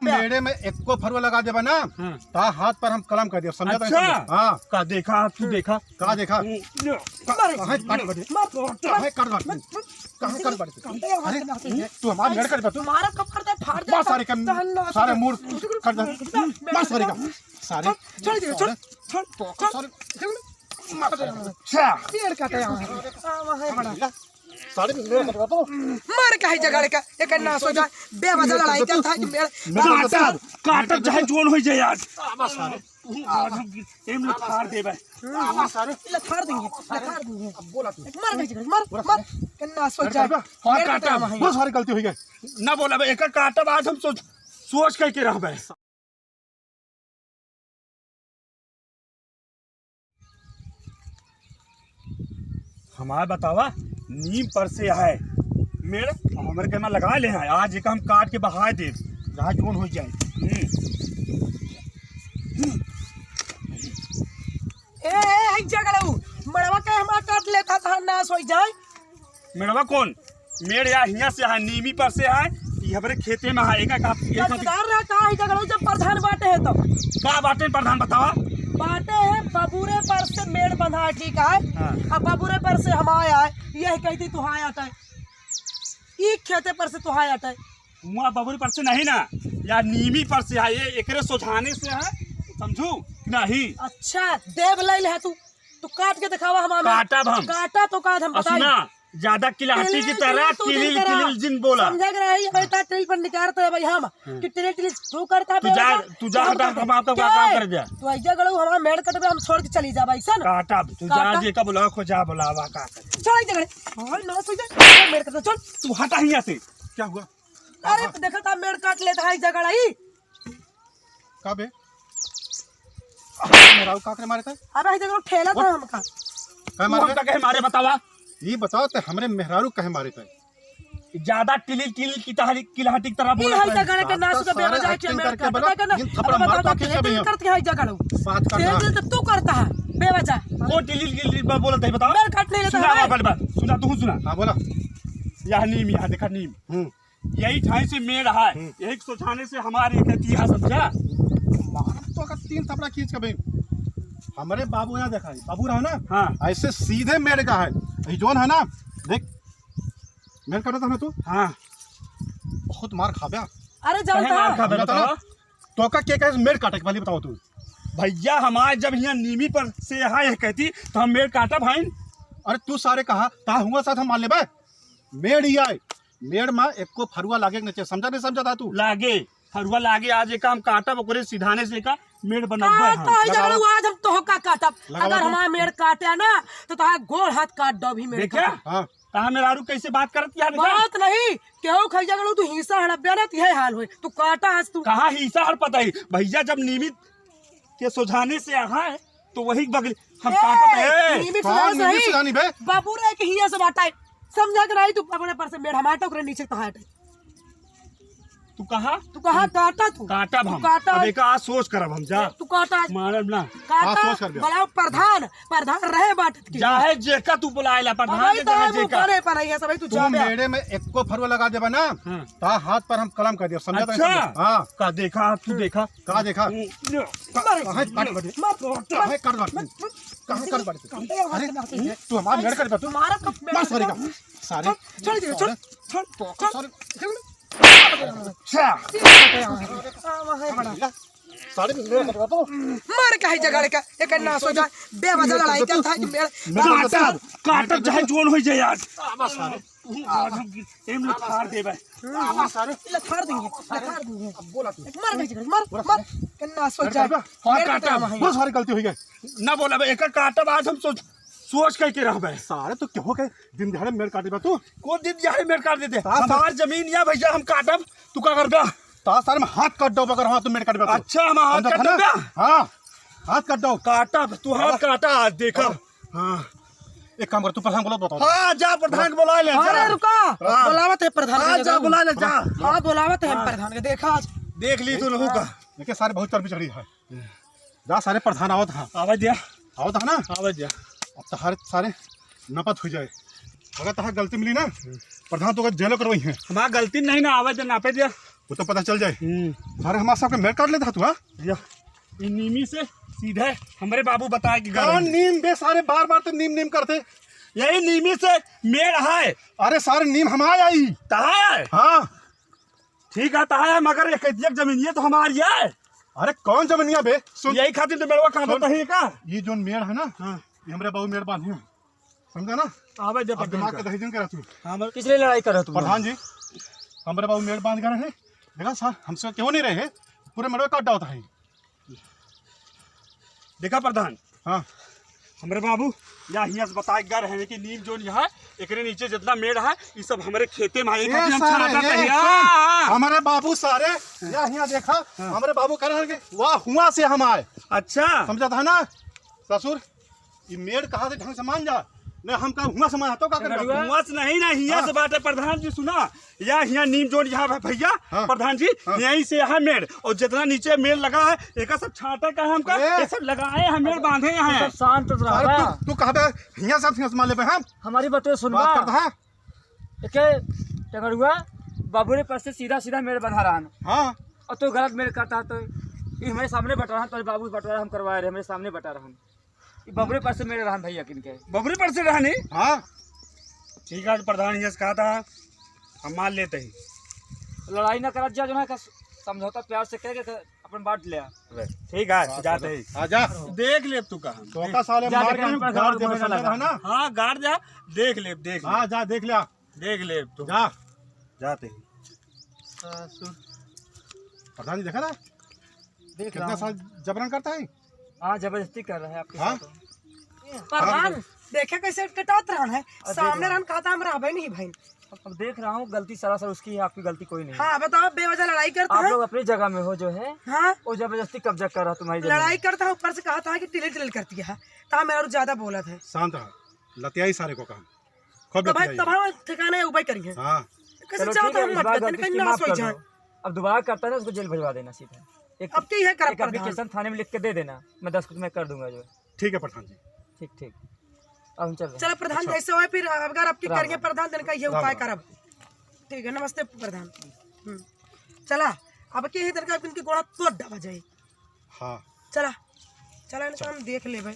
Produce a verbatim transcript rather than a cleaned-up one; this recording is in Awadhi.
मेड़े में एको फरुआ लगा देबा ना, हाँ। ता हाथ पर हम कलम कर देब, समझा तनी? अच्छा। हाँ। का देखा, तू देखा। का देखा? हम्म, लो। का-, मारे, काहे काट बाटे? मार, मार, काहे काट बाटे? मार, मार। काहे काट बाटे? काहे अरे, मारते, मारते? तू हमार मेड़ काट बा तू? मारा कब करता है? फाड़ दे, मार सारे का, तहन ना सारे तो। मूड़ काट दे। मार, मार सारे का। सारे। छोड़ दे, छोड़, सारे। छोड़, तो छोड़। सारे। मार दे। अच्छा। मेड़ काटे यहाँ। हाँ, वहाँ है बड़ा। सारे मेड़ काट बा तू। मार काहे जगाड़े का? एक नास हो जाए। बेवजह लड़ाई करता है कि मेड़ काटब, काटब चाहे जोन हो जाए आज। आ, बस सारे। आज हम एम लथार देबे। आवा सारे। लथार देंगे, लथार देंगे। अब बोला तू। मार भाई जगह, मार, बोला मार। सारे। कन्ना सोच मेरे जाए। काटबा? हाँ, मेरे काटब। काटबा है। बहुत सारी गलती हो गई। ना बोला बे, एकर काटब आज हम सोच, सोच करके रहबे। हमार बतावा, नीम पर से है मेड़, हमरे के में लगा ले हैं। आज एका हम काट के बहाय देब, जहाँ जोन हो जाए। हम्म। ए, ए, ए, जगड़ऊ, मड़वा के हमार काट लेता था, नास हो जाए। मेड़वा कौन? मेड़ या हियाँ से है, नीमी पर से है, ये हमरे खेते में है। एका का, एका चौकीदार रहा, का है जगड़ऊ, जब प्रधान बाटे है तो? का बाटे प्रधान, बतावा? बाटे है बबुरे पर से मेड़ बंधा है, ठीक है? हाँ। अब बबुरे पर से हम आया है, यह कहती तू हाँ आता है, ई खेते पर से तू हाँ आता है। हुआ बबुरे पर से नहीं ना, या नीमी पर से है, ये एकरे सोझाने से है, समझू कि नहीं? अच्छा, देव ले ले तू, तू काट के दिखावा हमार। काटब हम। काटा तो काट हम और बताई। सुना, ज्यादा किलाहटी की तरह टिलिल, टिलिल, टिलिल जिन बोला। समझा के रही, बेटा, टिलिल पर निकारत है भाई हम। हम्म। कि टिलिल, टिलिल तू करता है, तू जा, बेटा, तू जा, हटा, हम आपका क्या काम है? कर दिया। तू ऐजा गड़ू हमारा मेड़ कटबे, हम छोड़ के चली जाब, ऐसा ना? काटा, तू जा, काटा। जे का बुलावा, खो जा, बुलावा, का करे? चल, ऐजा गड़े। हाँ, ना, तू जा, मेड़ कटबे, चल। तू हटा हियाँ से। क्या हुआ? अरे, तो देखा था, मेड़ काट लेता है, ऐजा गड़ाई। का बे? मेहरारू का करे मारे था? अबे, इधर ठेला था हमका। काहे मारे? हमका काहे मारे बतावा? ये बताओ ते हमरे मेहरारू काहे मारे था? ज्यादा टिलिल टिलिल की तहरी किलाहटी की तरह बोला है। इधर गड़े के नास का बेवा जाए के मेरे का। पता करना। इन थप्पड़ मार तो आखिर सब करते हैं जगड़ो। बात करना। तेरे दिल तो तू करता है, बेवा जा। वो टिलिल टिलिल बोलता है, बताओ। मेरे काट नहीं लेता है। सुना, सुना, तू सुना। हाँ, बोला। यह नीम, यहाँ देखा नीम। हम्म। यही ठाई से मेड़ है, हम्म। यही सोझाने से हमारे एक इतिहास, समझा? मार तो का तीन थपड़ा खींच के भाई। हमरे बाबू यहाँ देखा है, बाबू रहा ना? हाँ। ऐसे सीधे मेड़ का है। ये जोन है ना, देख, मेड़ काटा था ना तू? हाँ। बहुत मार खाबे। अरे, जानता है। मार खाबे, बताओ। तो का के कहे मेड़ काटे के पहले बताओ तू। भैया, हमारे जब यहाँ नीमी पर से यहाँ यह कहती, तो हम मेड़ काटा भाई। अरे, तू सारे कहा, ता हुआ साथ हम मान लेबे। मेड़ ही आए, मेड़ मा एको फरुआ लागे के नहीं चाहिए, समझा नहीं समझा था तू? लागे, फरुआ लागे, आज एका हम काटब, ओकरे सिधाने से एका मेड़ बनबे हम। काटा है जगड़ू, आज हम तोहका काटब। लगावा अगर तो। हमार मेड़ काटे ना, तो तोहार गोड़ हाथ काट दो भी मेड़ देखा? काटब। हाँ। कहा मेहरारू कैसे बात करत यार, देखा? बात नहीं, केहू खाई जगड़ू, तू हिस्सा हड़प ना, तो यह हाल होए। तू काटा आज तू। कहाँ हिस्सा हड़पत है? भैया, जब नियमित के सोझाने से आहा है, तो वही बगल हम ए, काटत है। नीमी कौन सुना नीमी सही? सुनानी बे? बाबू रे के हिया से बात है। समझा के रही तू, अपने पर से मेड़ हमार टोकरे नीचे तो हट। तू कहा? तू कहा काटा तू? काटब हम। काटा। अब एका आज सोच करब हम, जा। तू काटा। मारब ना। काटा। हाँ, सोच कर दिया। बुलाओ प्रधान, प्रधान रहे बाटत के। चाहे जेका तू बुलाए ला, प्रधान अबे के तो चाहे हम जेका। ऊपरे पर है, सब तू तू जा बे। मेड़े में एको फरुआ लगा देबा ना, हाँ। ता हाथ पर हम कलम कर दिया, समझा तनी? अच्छा। समझा? हाँ। का देखा, तू देखा। का देखा? हम्म, लो। का-, मारे। काहे काट बाटे? मार, मार, काहे काट बाटे? मार, मार। काहे काट बाटे? काहे अरे, मारते हैं? तू हमार मेड़ काट बा तू? मारा कब मेड़ मार सारे का। काट बा? सारे। छोड़, छोड़ दे, छोड़, सारे। छोड़, तो छोड़। सारे। अच्छा। हाँ, वहाँ है बड़ा। सारे मेड़ काट बा तू? मार काहे जगाड़े का? एक ना सोचा, बेवजह लड़ाई करता है कि मेड़ काटब, काटब चाहे जोन हो जाए आज। आ, बस सारे। आज हम एम लथार देबे। हाँ, सारे। लथार देंगे, लथार देंगे। अब बोला तू। मार भाई जगह, मार, बोला मार। सारे। कन्ना सोच मेरे जाए। काटबा? हाँ, मेरे काटबा। काटबा है। बहुत सारी गलती हो गई। ना बोला बे, एकर काटब आज हम सोच, सोच करके रहबे। सारे तू केहू के दिन दिहाड़े मेड़ काटे बा तू? कौन दिन दिहाड़े मेड़ काट देते? ता हमार जमीन या भैया हम काटब, तू का करबे? ता सारे में हाथ काट दो अगर हाँ तू मेड़ काटे बा तू। अच्छा, हम हाथ समझा काट था ना? दो बे? हाँ, हाथ काट दो। काटब, तू हाथ हाँ। काटा आज देखब। हाँ। हाँ। एक काम कर, तू प्रधान को बुला, बताओ। हाँ, जा प्रधान को बुला ले, जा। अरे रुका, हाँ। बुलावत है प्रधान हाँ, के जा जगह। बुला ले, जा। हाँ, बुलावत है हाँ। प्रधान के, देखा आज। देख ली तू लोगों का। देखिए, सारे बहुत चर्बी चढ़ी है। जा, सारे प्रधान आवत है। आवाज दिया। आवत है ना? आवाज दिया। अब तो हर सारे नपत हो जाए। अगर तहार गलती मिली ना, प्रधान तो जेलो करवाई है। हमार गलती नहीं ना, आवाज दे, नापे दिया। वो तो पता चल जाए। हम्म। अरे, हमारे सबके मेड़ काट लेता तू, हाँ? या, ई नीमी से सीधे हमरे बाबू बताए कि कौन गरम। नीम बे? सारे बार बार तो नीम नीम करते। यही नीमी से मेड़ है। अरे, सारे नीम हमारे आई। तहार है? हाँ। ठीक है, तहार है, मगर एक, एक जमीनिया तो हमारी है। अरे, कौन जमीनिया बे? सुन। यही खातिर तो मेड़वा काटत सुन। ही का? ये जोन मेड़ है ना, हाँ। ये हमरे बाबू मेड़ बांधे हैं। समझा ना? आवे दे अब दिमाग के दही दिन करा तू। हाँ, बस। किस लिए लड़ाई कर रहे हो तुम लोग? प्रधान जी, हमरे बाबू मेड़ बांध कर रहे हैं। देखा सर, हमसे क्यों नहीं रहे? पूरे मेड़वे काट डालता है। देखा प्रधान, हाँ। हमरे बाबू या हियां से बताए गा रहे हैं कि नीम जोन यहाँ, एकरे नीचे जितना मेड़ है, ये सब हमरे खेते में है। ये ये खातिर हम सारे, छाटत ये है। सुन, हाँ। हमरे बाबू सारे, या हियां देखा, हाँ। हमरे बाबू कह रहे हैं कि वाह, हुआ से हम आए। अच्छा। समझा था ना ससुर? ई मेड़ कहा से ढंग से मान जा, नहीं हम का हुआ से मान तो का करबा? हुआ से नहीं ना, हिया हाँ। से बाटे प्रधान जी, सुना, या हिया नीम जोन यहाँ भैया, हाँ। प्रधान जी, हाँ। यहीं से यहाँ मेड़, और जितना नीचे मेड़ लगा है, एक सब छाटे का है हमका, ए। ये सब लगाए हैं मेड़, बांधे हैं। सब शांत तो अरे रहा। तू, तू कहा बे, हिया से हिया से मान लेबे हम? हमारी बतवे सुनबा। बात करता है। एके टंगड़ुआ बाबुरे पर से सीधा सीधा मेड़ बंधा रहन। हाँ। और तू गलत मेड़ करता है तो ये हमारे सामने बंट रहा है, तो बाबू बंटवारा हम करवाए रहे, हमारे सामने बंटा रहन। ये बबुरे पर से मेड़ रहन भैया किनके। बबुरे पर से रहनी? हाँ। ठीक है, प्रधान जी से कहा था, हम मान लेते ही। लड़ाई ना करत जा, जो है का समझौता प्यार से करके अपन बांट लिया। ठीक है, बात जाते ही। आजा। देख ले तू कहा। तो का साले जा मार के के हम हम पर गाड़ घर देबे में समझा समझा है ना? हाँ, गाड़ जा, देख ले, देख ले। हाँ, जा देख लिया। देख ले तू। जा। जाते ही। सासुर। प्रधान जी देखा ना? देख कितना रहा हूँ। साल जबरन करता है? हाँ, जबरदस्ती कर रहा है आपके हाँ? साथ। प्रधान, देखे कैसे टटात रहन है? अब देख सामने रहा हूँ। रहन कहता हम रहबे नहीं भाई। अब, अब देख रहा हूँ, गलती सरासर उसकी है, आपकी गलती कोई नहीं है। हाँ, बताओ, बेवजह लड़ाई करता आप है। लोग अपनी जगह में हो जो है, हाँ? वो जबरदस्ती कब्जा कर रहा तुम्हारी जमीन लड़ाई में। करता है, ऊपर से कहता है कि टिलिल टिलिल करती है, तो मेरा और ज्यादा बोलत है। शांत रहा, लतियाई सारे को काम। खूब तो भाई, लतियाई। तब हम ठिकाने उबई करेंगे। हाँ। कैसे चलो, चाहता ठीक है, हम इस मत बार करते, गलती कहीं की ना माफ सोई कर जाए। दो। अब दोबारा करता है ना, उसको जेल भिजवा देना सीधा। एक, अब की है करब एक प्रधान? एप्लीकेशन थाने में लिख के दे देना, मैं दस्तखत मैं कर दूंगा जो है। ठीक है प्रधान जी। ठीक, ठीक। अब हम चल रहे हैं। चलो प्रधान, अच्छा। जैसे होए फिर अगर आपकी राम करिए राम। प्रधान, दिन का ये राम उपाय राम। करब। ठीक है, नमस्ते प्रधान। हम्म। चला, अब के ही दिन का इनकी गोड़ा तोड़ डाला जाए। हाँ। चला, चला इनका चल। हम देख ले भाई।